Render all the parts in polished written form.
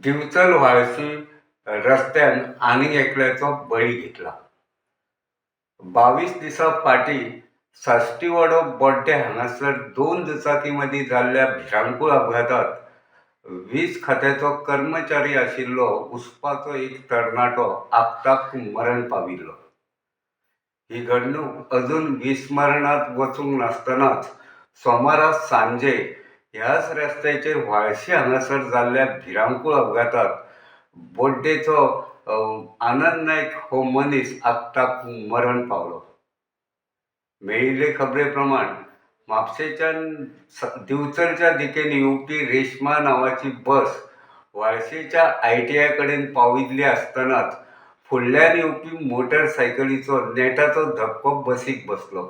दिवचल व्हाळशी रस्त्यान आनीक एकल्याचो बळी घेतला. 22 दिसां फाटीं साश्टीवाडो बोड्डें हांगासर दोन दुचाकी मदीं जाल्ल्या भिरांकूळ अपघातांत वीज खात्याचो कर्मचारी आशिल्लो उसपाचो एक तरणाटो आपताक मरण पाविल्लो. ही घडणूक अजून विस्मरणांत वचूंक नासतनाच सोमारा सांजे ह्याच रस्त्याचेर व्हाळशी हांगासर जाल्ल्या भिरांकूळ अपघातांत बोड्डेचो आनंद नायक हो मनीस आक्ताक मरण पावलो. मेळिल्ले खबरे प्रमाण म्हापशेंच्यान दिवचलच्या दिकेन येवपी रेश्मा नांवाची बस व्हाळशेच्या आयटीआय कडेन पाविल्ली आसतनाच फुडल्यान येवपी मोटरसायकलीचो नेटाचो धपको बसीक बसलो.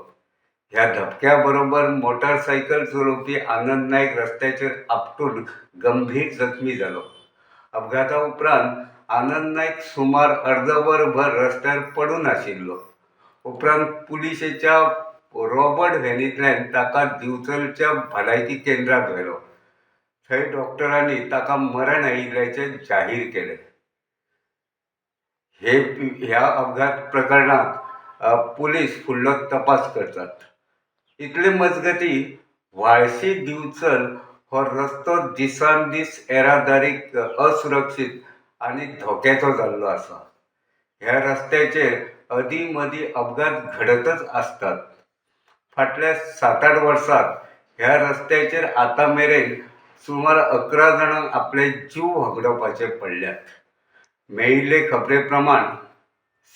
ह्या धपक्या बरोबर मोटरसायकल चलोवपी आनंद नायक रस्त्याचेर आपटून गंभीर जखमी जालो. अपघाता उपरांत आनंद नायक सुमार अर्दवरभर रस्त्यार पडून आशिल्लो. उपरांत पुलिशेच्या रॉबर्ट व्हॅनींतल्यान ताका दिवचलच्या भलायकी केंद्रांत व्हेलो. थंय डॉक्टरांनी ताका मरण आयिल्ल्याचें जाहीर केलें. हे ह्या अपघात प्रकरणांत पुलीस फुडलो तपास करतात. इतले मजगतीं व्हाळशी दिवचल हो रस्तो दिसान दीस येरादारीक असुरक्षीत आनी धोक्याचो जाल्लो आसा. ह्या रस्त्याचेर अदीं मदीं अपघात घडतच आसतात. फाटल्या 7-8 वर्सांत ह्या रस्त्याचेर आतां मेरेन सुमार 11 जाणांक आपले जीव होगडावपाचे पडल्यात. मेळिल्ले खबरे प्रमाण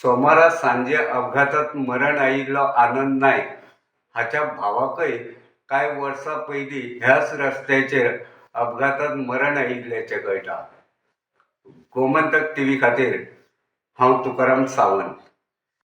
सोमारा सांजे अपघातांत मरण आयिल्लो आनंद नायक हाच्या भावाकय कांय वर्सां पयलीं ह्याच रस्त्याचेर अपघातांत मरण आयिल्ल्याचें कळटा. गोमंतक टीव्ही खातीर हांव तुकाराम सावंत.